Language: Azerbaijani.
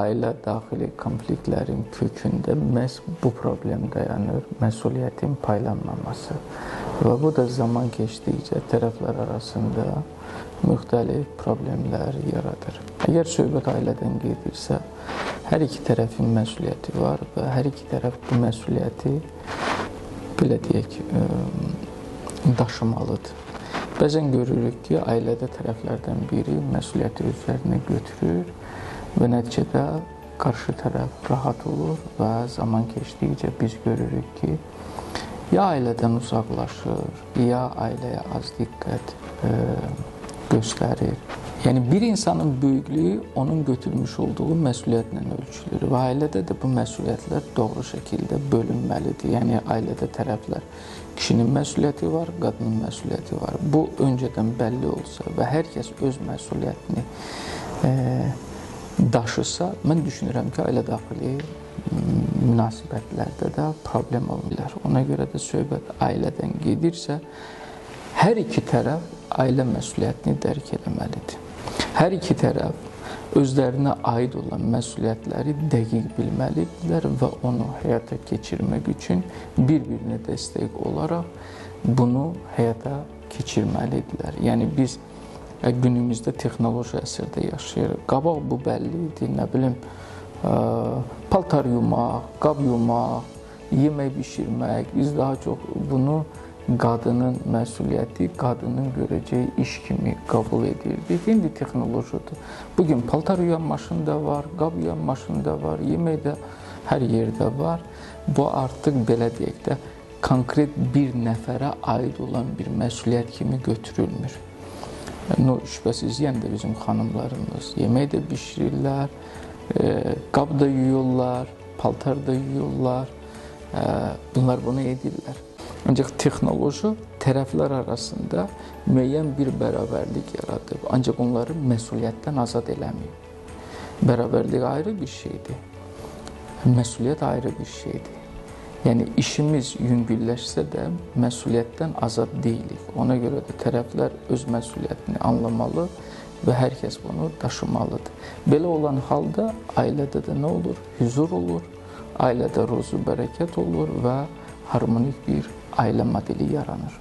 Ailə daxili konfliktlərin kökündə məhz bu problem dayanır, məsuliyyətin paylanmaması. Və bu da zaman keçdikcə tərəflər arasında müxtəlif problemlər yaradır. Əgər söhbət ailədən gedirsə, hər iki tərəfin məsuliyyəti var və hər iki tərəf bu məsuliyyəti, belə deyək, daşımalıdır. Bəzən görürük ki, ailədə tərəflərdən biri məsuliyyəti üzərinə götürür və nəticədə qarşı tərəf rahat olur və zaman keçdikcə biz görürük ki, ya ailədən uzaqlaşır, ya ailəyə az diqqət göstərir. Yəni bir insanın böyüklüyü onun götürmüş olduğu məsuliyyətlə ölçülür və ailədə də bu məsuliyyətlər doğru şəkildə bölünməlidir. Yəni ailədə tərəflər, kişinin məsuliyyəti var, qadının məsuliyyəti var. Bu öncədən bəlli olsa və hər kəs öz məsuliyyətini daşısa, mən düşünürəm ki, ailə daxili münasibətlərdə də problem olmur. Ona görə də söhbət ailədən gedirsə, hər iki tərəf ailə məsuliyyətini dərk eləməlidir. Hər iki tərəf özlərinə aid olan məsuliyyətləri dəqiq bilməlidirlər və onu həyata keçirmək üçün bir-birinə dəstək olaraq bunu həyata keçirməlidirlər. Yəni biz günümüzdə texnoloji əsrdə yaşayırıq. Qabaq bu bəlli idi, nə bilim, paltar yumaq, qab yumaq, yemək bişirmək. Biz daha çox bunu qadının məsuliyyəti, qadının görəcəyi iş kimi qəbul edirdik. İndi texnolojidir. Bugün paltar yuyan maşın da var, qab yuyan maşın da var, yemək də hər yerdə var. Bu artıq belə deyək də, konkret bir nəfərə aid olan bir məsuliyyət kimi götürülmür. No, şübhəsiz, yəni də bizim xanımlarımız yemək də bişirirlər, qab da yuyurlar, paltar da yuyurlar, bunlar bunu edirlər. Ancaq texnoloji tərəflər arasında müəyyən bir bərabərlik yaradıb, ancaq onları məsuliyyətdən azad eləməyib. Bərabərlik ayrı bir şeydir, məsuliyyət ayrı bir şeydir. Yəni işimiz yüngülləşsə də məsuliyyətdən azad deyilik. Ona görə də tərəflər öz məsuliyyətini anlamalı və hər kəs bunu daşımalıdır. Belə olan halda ailədə də nə olur? Hüzur olur, ailədə ruzu bərəkət olur və harmonik bir ailə modeli yaranır.